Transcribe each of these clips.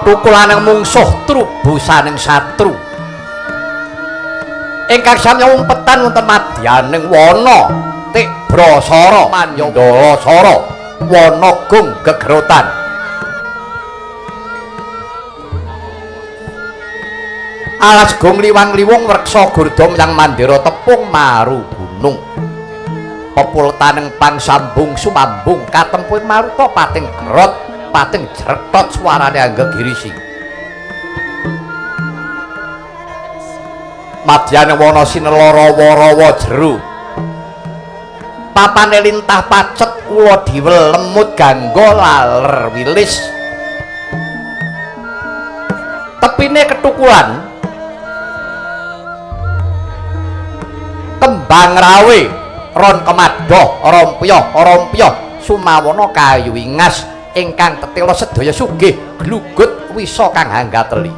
Tukulaning mungsuh trubusaning satru. Ingkang sami umpetan wonten madyaning wana Tibrasara Mandalasara wana gung gegerotan. Alas gung liwang-liwung wreksa gurda menyang mandira tepung maru gunung. Pepultaning pangsambung sumambung katempuh maruta pating gerot pating jretot suarane anggegirisi. Madyane wana sinela rawa-rawa jero. Papane lintah pacet ula diwel lemut gangga laler wilis. Tepine ketukulan kembang rawe ron kemadoh rompyoh rompyoh sumawana kayu ingas ingkang tetela sedaya sugih glugut wisa kang hanggateli.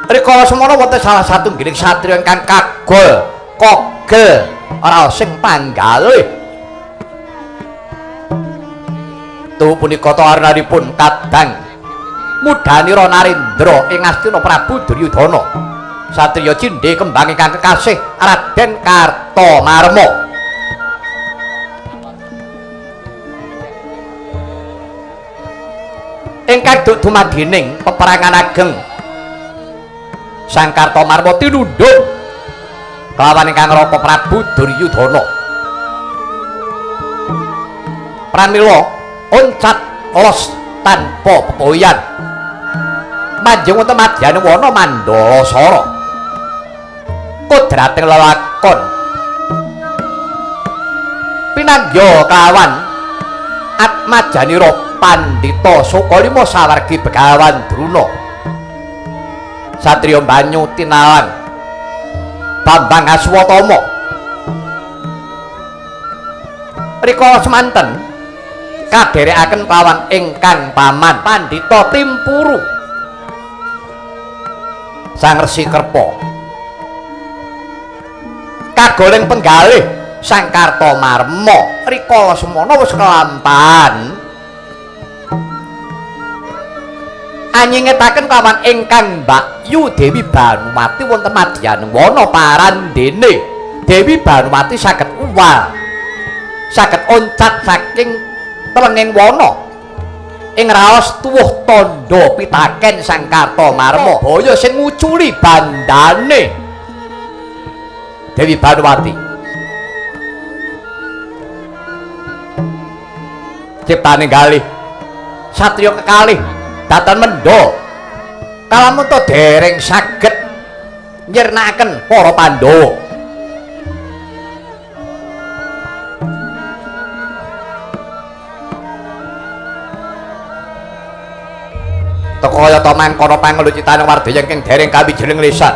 Rikala semana wonten salah satunggiling satriya ingkang kagol kogel raos ing panggalih. Tuhu punika arnanipun kadang Mudhanira Narendra ing Astina Prabu Duryudana. Satriya cindhe kembang ingkang kekasih Raden Kartomarma. Ingkang duk dumadining peperangan ageng Sang Kartomarma tinundhung kelawan ingkang raka Prabu Duryudana. Pramila oncat los tanpa pepoyan manjing wonten madyane wana Mandalasara. Kodrating lelakon pinangya kelawan Atmajanira Pandhita Sukalima sawargi Begawan Druna. Satriya Banyu tinalang Bambang Aswatama. Rikala semanten kadherekaken kelawan ingkang paman Pandhita Timpuru Sang Resi Kerpa. Kagoleng penggalih Sang Kartomarma rikala semana wis kelampahan anyingetaken kelawan ingkang Mbakyu Dewi Banumati wonten madyaning wana parandene. Dewi Banumati saged uwal saged oncat saking telenging wana ing raos tuwuh tandha pitaken Sang Kartomarma baya sing nguculi bandane Dewi Banumati. Ciptane galih satriya kekalih datan mendha kalamunta dereng saged nyirnakaken para Pandhawa. Teka kaya mangkono pangelucitane wardaya ingkang dereng kawijiling lisan.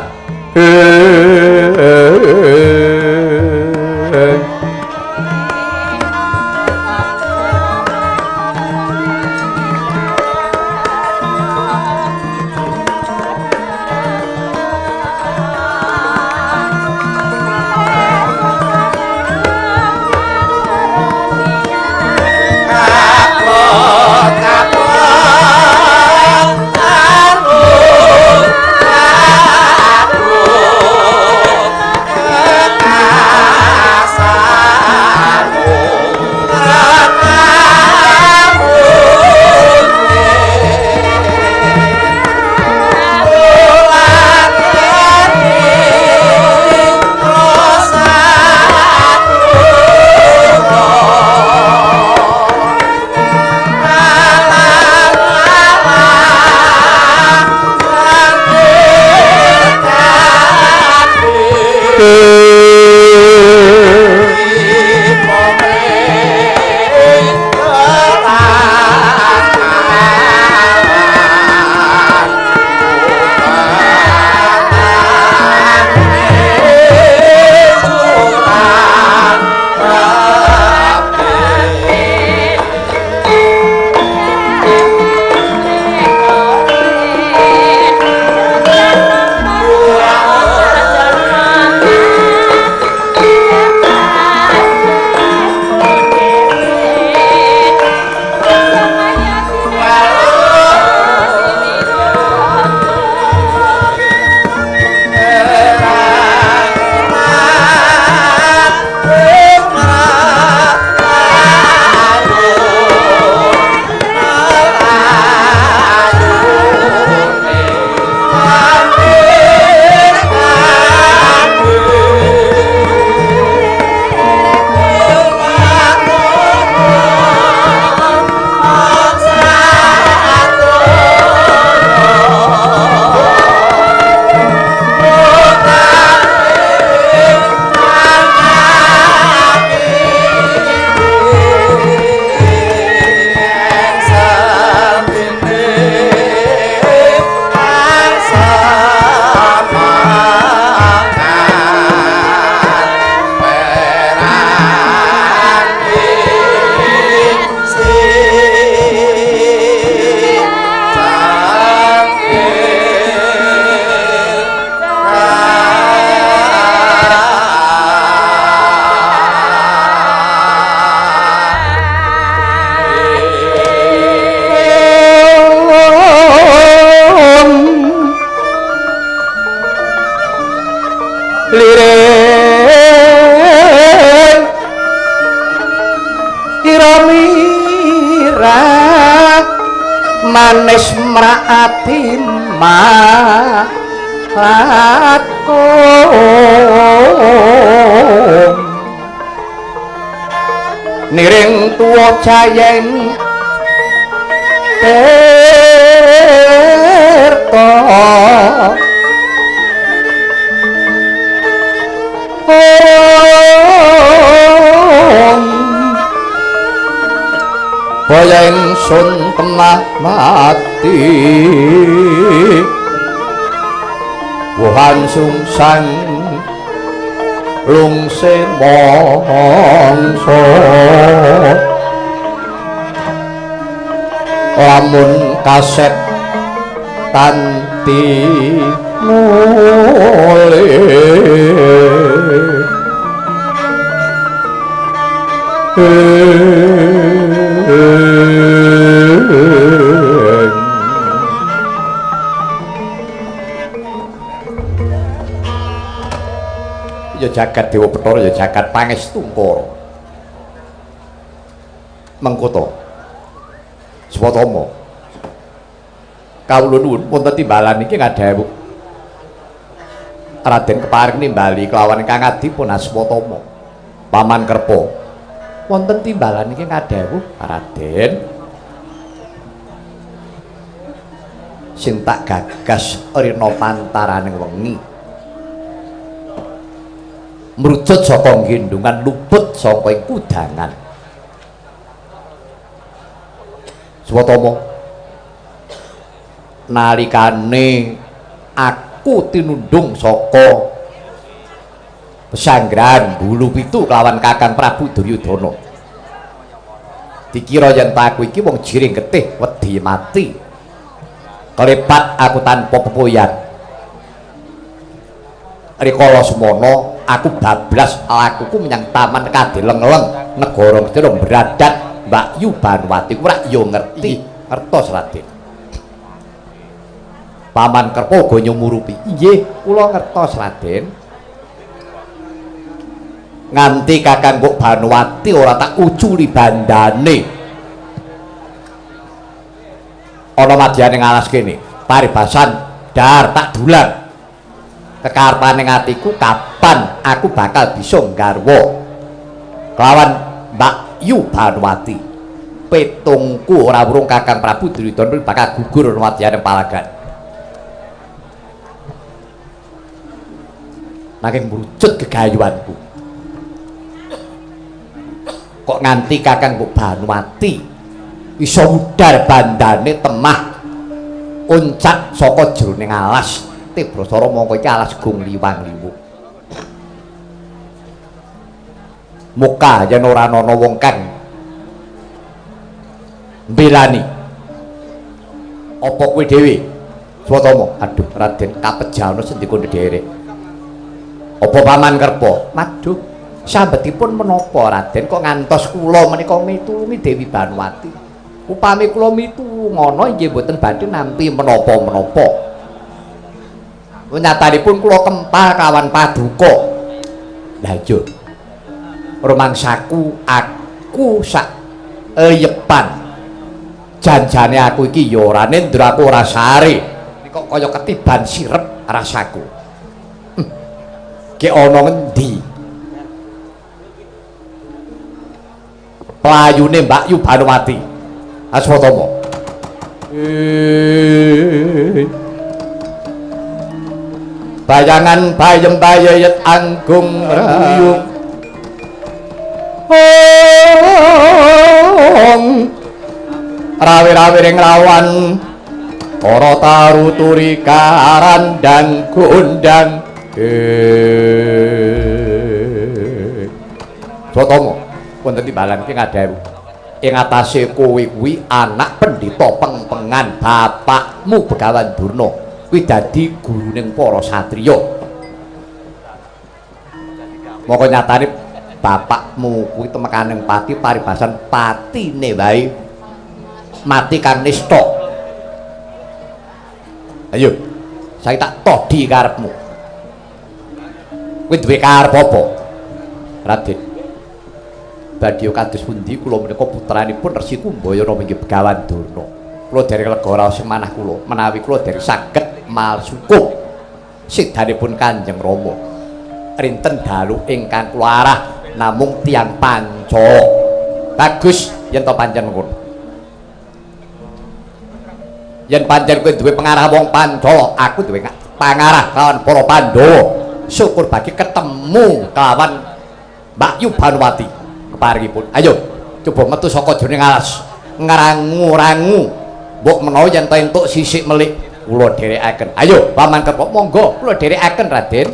Liring ira-mira manis mraati malaku niring tuwa jayeng tirta baya ingsun temah mati wuhan sungsang lungse mangsa lamun kasep tanti mule ya jagat Dewa Bathara ya jagat Pangestu Kara mengko to Swatama kawula nuwun wonten timbalan iki ngadhawuh Raden keparing nimbali kelawan ingkang adipun Aswatama Paman Kerpa wonten timbalan iki ngadhawuh Raden sing tak gagas rina pantaraning wengi mrujut saka gendungan luput saka ing kudangan. Swatama nalikane aku tinundung saka pesanggrahan Bulu Pitu kelawan Kakang Prabu Duryudana dikira yen aku iki wong jiring getih wedi mati kelepat aku tanpa pepoyan rikala semono aku bablas lakuku menyang taman Kadeleng-leng negara Ngastina bradat Mbak Yu Banwati ku rak yo ngerti ngertos Raden. Paman Kerpa uga nyumurupi inggih kula ngertos Raden nganti Kakang Mbok Banwati ora tak uculi bandane ana madyane ngalas kene paribasan dar tak dulang kekarepane atiku kapan aku bakal bisa nggarwa kelawan Mbak Yu Banwati petungku ora wurung Kakang Prabu Duryudana bakal gugur ana madyane palagan nanging mrujut gegayuhanku kok nganti Kakang Mbok Banwati iso mudhar bandane temah uncak saka jroning alas Tibrasara mongko iki alas gung liwang liwuk muka yen ora ana wong kang mbelani apa kowe dhewe Swatama aduh Raden kapejana sendika ndherek apa Paman Kerpa waduh sambetipun menapa Raden kok ngantos kula menika mitulungi Dewi Banwati upami kula mitulungono inggih mboten badhe nampi menapa-menapa nyatanipun kula kempal kawan paduka lha iya rumangsaku aku sak eyepan janjane aku iki ya ora nendra aku ora sare kok kaya ketiban sirep rasaku ki ana ngendi playune Mbak Yu Banwati Aswatama bayangan bayem bayet anggung ruyung rawe-rawe ring rawan para taru turi karandang gondang. Swatama wonten timbalan iki ngadhawuh ing atase kowe kuwi anak pendhita pengpengan bapakmu Begawan Durna kuwi dadi guruning para satriya. Moko nyatane bapakmu kuwi temekaning pati paribasan patine wae mati kang nista. Ayo, saya tak todi karepmu. Kowe duwe karep apa? Raden. Badhe kados pundi kula menika putranipun Resi Kumbayana inggih Begawan Durna. Kula dereng lega raos manah kula menawi kula dereng saged masukuh sidanipun Kanjeng Rama. Rinten dalu ingkang kula arah namung tiyang panca. Bagus yen to pancen mengkono. Yen pancen kowe duwe pengarah wong Pancala, aku duwe pangarah kelawan para Pandhawa. Syukur bagi ketemu kelawan Mbak Yu Banowati keparingipun. Ayo coba metu saka jroning alas ngrangu-rangu. Mbok menawa yen to entuk sisik melik kula dherekaken. Ayo Paman Kerpa monggo kula dherekaken Raden.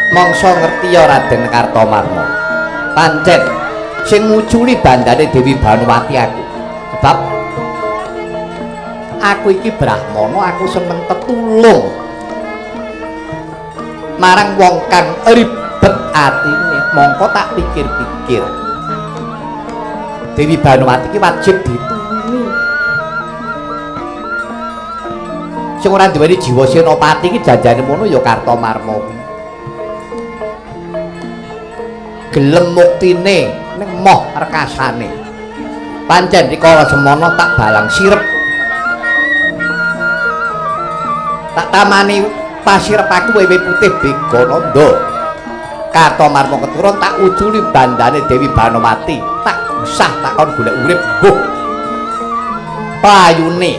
Mangsa ngerti ya Raden Kartomarma. Pancen sing nguculi bandane Dewi Banowati aku. Sebab aku iki brahmana, aku seneng tetulung marang wong kang ribet atine. Mongko tak pikir-pikir. Dewi Banowati iki wajib ditulungi. Sing ora duweni jiwa senopati iki janjane mono ya Kartomarma kuwi. Gelem muktine ning moh rekasane. Pancen rikala semono tak balang sirep. Tak tamani pasirep aku wewe putih Begananda. Kartomarma keturun tak uculi bandane Dewi Banowati. Tak usah tak kon golek urip mbuh. Payune.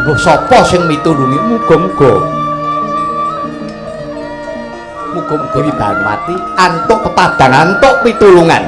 Mbuh sapa sing mitulungi muga-muga. Muga-muga Dewi Banowati antuk pepadang antuk pitulungan.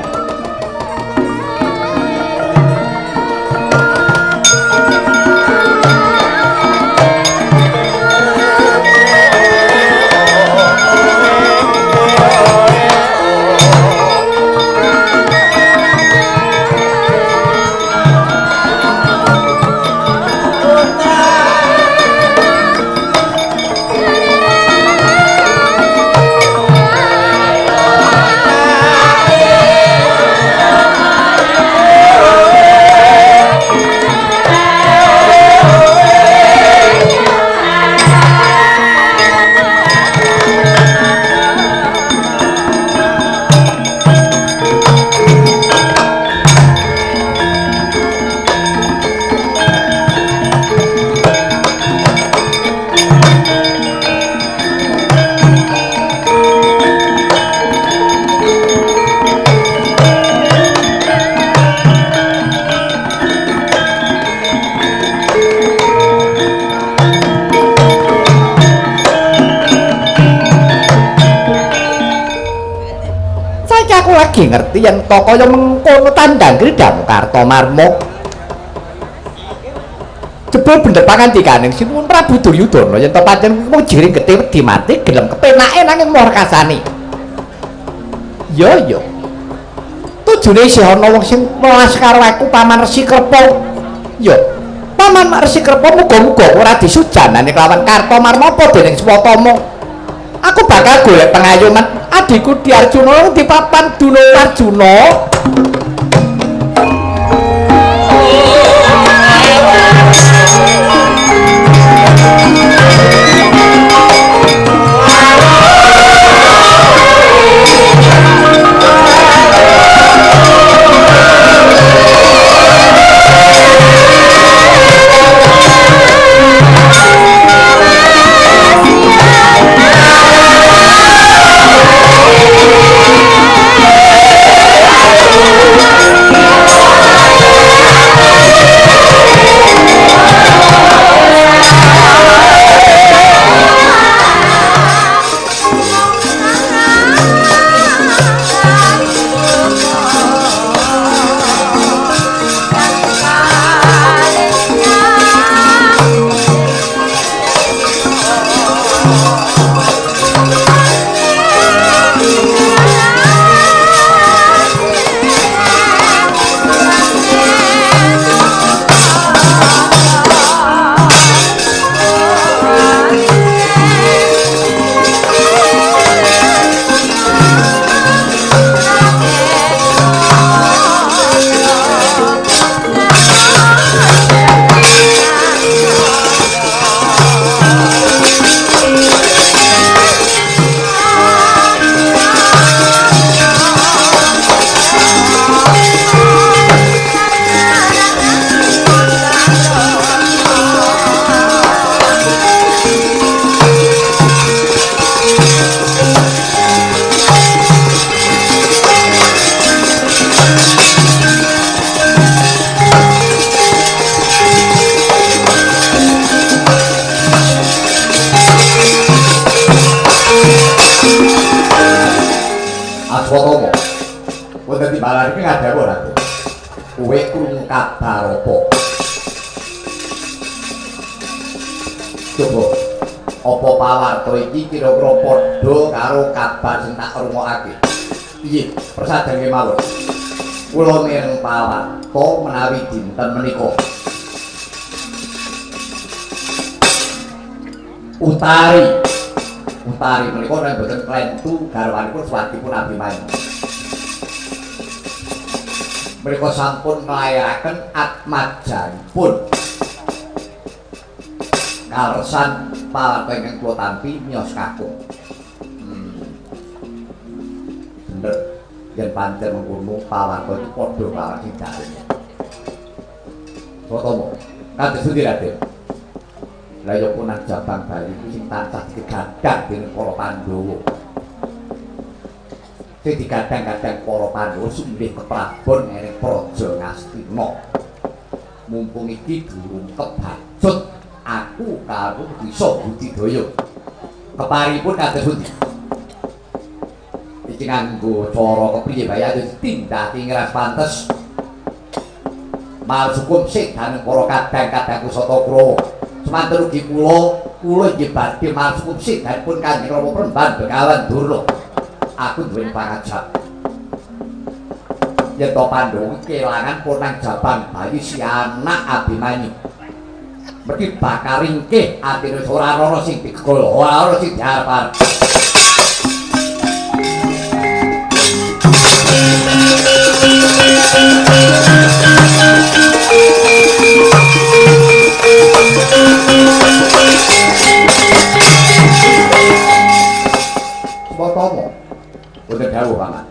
Lagi ngerti yen to kaya mengkono tandang gridhamu Kartomarma. Jebul bener pangandikaning Sinuwun Prabu Duryudana yen to pancen wong jiring getih wedi mati gelem kepenake nanging moh rekasane. Ya ya. Tujune isih ana wong sing welas karo aku Paman Resi Kerpa. Ya. Paman Resi Kerpa muga-muga ora disujanane kelawan Kartomarma apa dening Swatama. Aku bakal golek pengayoman adikku Di Arjuna di papan Dunung Arjuna. Aswatama. Wonten timbalan iki ngadhawuh Raden. Kowe krungu kabar apa? Coba apa pawarta iki kira-kira padha karo kabar sing tak rungokake? Piye? Persadhan kemawon. Kula mireng pawarta menawi dinten menika. Utari. Utari menika nek mboten klentu garwanipun swadipun Abimanyu. Mereka sampun nglairaken atmajanipun. Kaleresan pawarta ingkang kula tampi miyos kakung. Bener yen pancen mengkono pawarta iki padha karo sing dalem. Sotomo, kados pundi Raden? Lah ya punah Jabang Bayi iku sing tansah digadang dening para Pandhawa. Sing digadang-gadang para Pandhawa sumlih keprabon ing Praja Ngastina. Mumpung iki durung kebacut, aku karo bisa budidaya. Keparipun kados pundi? Iki nganggo cara kepriye bae aja tindake ngras pantes. Marsukum sedaning para kadang-kadang Kusata Kurawa. Semanten ugi kula, kula inggih badhe marsukum sedanipun Kanjeng Rama Premban Begawan Durna. Aku duweni pangajap. Yen to Pandhawa kelangan punang Jabang Bayi si anak Abimanyu. Mergi bakal ringkih atine ora ana sing digol, ora ana sing diarep-arep. Swatama wonten dawuh paman.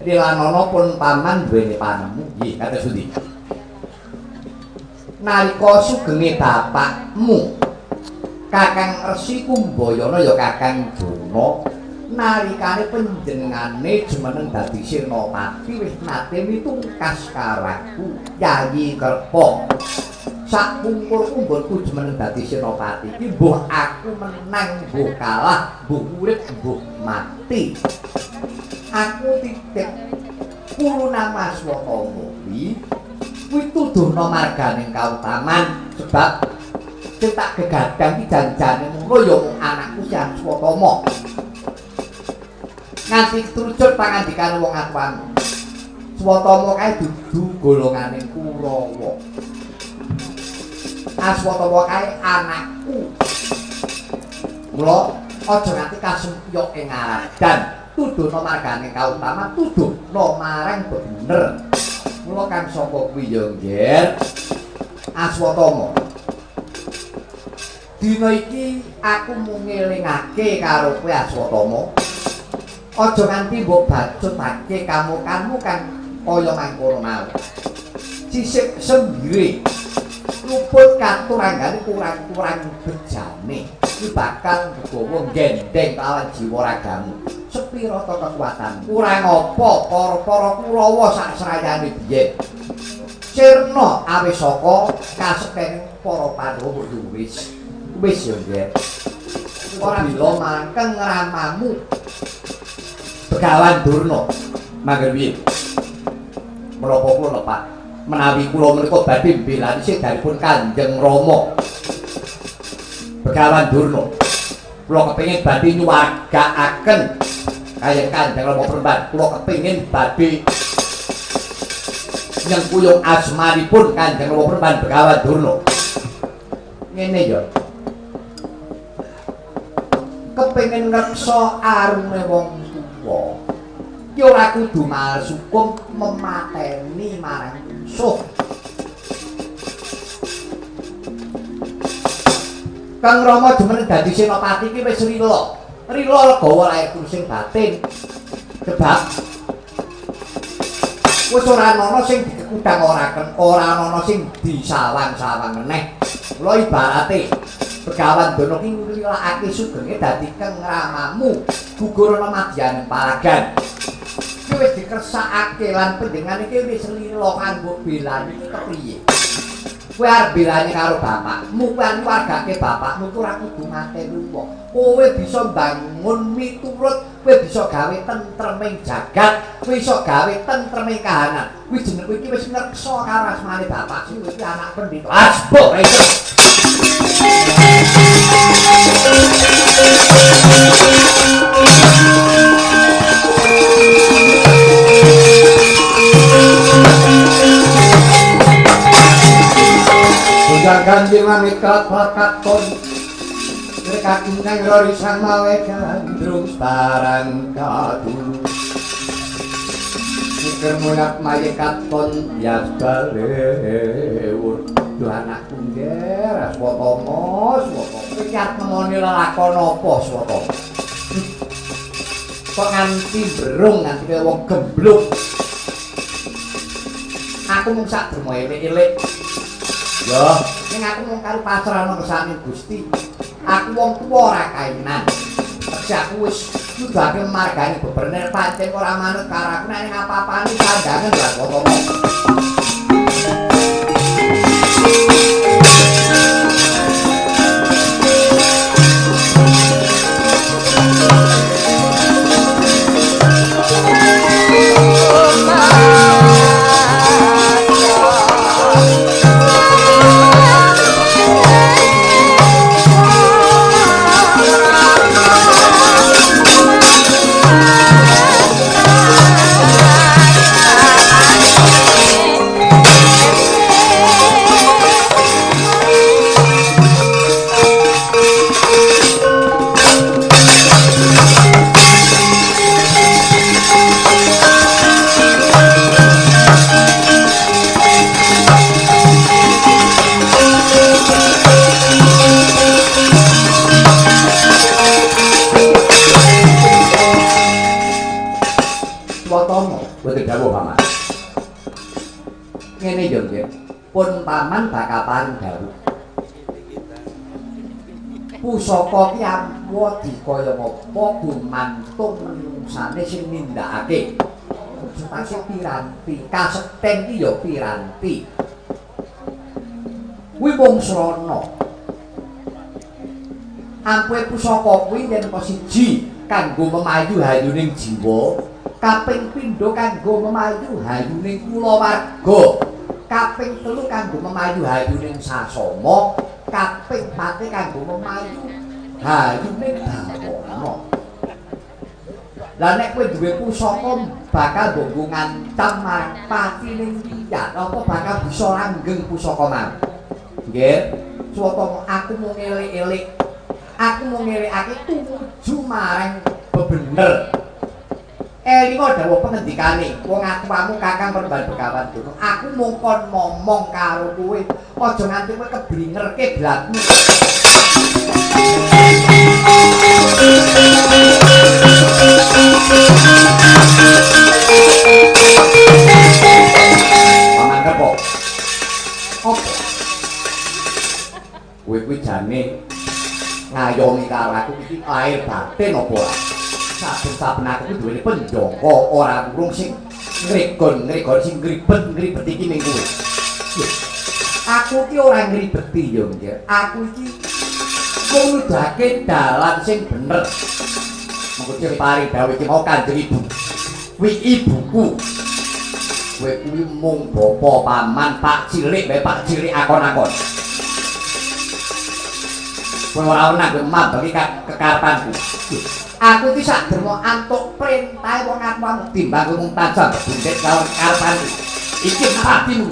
Rilanana pun paman duweni panemu nggih kados pundi? Nalika sugenge bapakmu Kakang Resi Kumbayana ya Kakang Durna nalikane panjenengane jumeneng dadi senopati wis nate mitungkas karo Yayi Kerpa. Sakpungkur kumbulku jumeneng dadi senopati iki mbuh aku menang mbuh kalah mbuh urip mbuh mati. Aku titip purunama Aswatama kuwi kuwi tuduhna marganing kautaman sebab sing tak gegadang iki janjane mung ya mung anakku si Aswatama. Nganti trucut pangandikane wong atuanmu. Aswatama kae dudu golongane Kurawa. Aswatama kae anakku. Mula aja nganti kasempyok ing aradan, tuduhna margane kautaman, tuduhna marang bener. Mula kang saka kuwi ya, Ngger. Aswatama. Dina iki aku mung ngelingake karo kowe Aswatama. Aja nganti mbok bacutake kamukanmu kang kaya mangkono mau. Sisip sembire luput katuranggane kurang-kurang bejane iki bakal nggawa gendeng lawan jiwa ragamu. Sepira ta kekuatan? Kurang apa para-para Kurawa sak serayane biyen. Sirna awis saka kasekten para Pandhawa wis. Wis ya, Ngger. Ora bila mangkeng ramamu Begawan Durna mangger piye? Menapa kula lepat? Menawi kula menika badhe mbelani sedanipun Kanjeng Rama Begawan Durna. Kula kepengin badhe nyuwargaaken kaya Kanjeng Rama Premban. Kula kepengin badhe nyengkuyung asmanipun Kanjeng Rama Premban Begawan Durna. Ngene ya. Kepengin ngreksa arume wong tuwa. Ki ora kudu masukum memateni marang musuh. Kang Rama jumeneng dadi senopati ki wis rila. Rila legawa lair sing batin. Sebab wis ora ana sing dikekudang ora ken, ora ana sing disawang-sawang meneh. Mula ibarate Begawan Durna ki ngrilakake sugenge dadi kang ramamu gugur ana madyaning paragan. Ki wis dikersakake lan panjenengane iki wis lila kanggo belani iki kepriye? Kowe arep belani karo bapakmu, kowe arep wargake bapakmu ora kudu mateni wong. Kowe bisa mbangun miturut, kowe bisa gawe tentreming jagat, kowe iso gawe tentreming kahanan. Kuwi jeneng kowe iki wis ngreksa karo asmane bapakmu, kowe iki anak pendhita. Asbok ra iso. Ganjing mamikat plakaton rekaking rori sang mawe gandrung barang kadulu mikir mulak maye katon yas balewur. Duh anakku ngger Aswatama, Aswatama iki arep nemoni lelakon apa Aswatama? Kok nganti brung nganti kaya wong gemblung. Aku mung sak derma elek-elek. Ya, ning aku mung karo pasrahno kersane Gusti. Aku wong tuwa ora kainan. Tekse aku wis nyudake margane beberner pancen ora manut karo aku nek ning apa-apane sandangen lha Aswatama. Ngene yo nggih. Pun paman bakal paring dawuh. Pusaka ki ampuh dikaya ngapa gumantung menungsane sing nindakake. Maksudake piranti, kasekten ki ya piranti. Kuwi wong srana. Ampuhe pusaka kuwi yen siji kanggo memayu hayuning jiwa, kaping pindho kanggo memayu hayuning kulawarga, kaping telu kanggo memayu hayuning sasama, kaping pate kanggo memayu hayuning bawana. Lah nek kowe duwe pusaka bakal nggo ngancam marang patining liyan, apa bakal bisa langgeng pusaka mau? Nggih, Swatama aku mung elek-elek. Aku mung ngelekake tumuju marang bebener. Elinga dawuh pengendikane wong atuwamu Kakang Peremban Begawan Dono. Aku mung kon momong karo kowe, aja nganti kowe keblinger kiblatmu. Paman Kerpo. Apa? Kowe kuwi jane ngayomi karo aku iki lahir batin apa ora? Saben-saben aku kuwi duweni penjangka ora urung sing ngregon-ngregon sing ngribet-ngribet iki ning kowe. Aku iki ora ngribeti ya, Nggih. Aku iki mung nudhake dalan sing bener. Mengko pari dawuh iki mau Kanjeng Ibu. Kuwi ibuku. Kowe kuwi mung bapa paman Pak Cilik wae Pak Cilik akon-akon. Kowe ora ana kowe mambengi kekarepanku. Aku iki sak derma antuk perintahe wong aku timbang kowe mung tansah bebundhet karo kekarepanku. Iki patimu.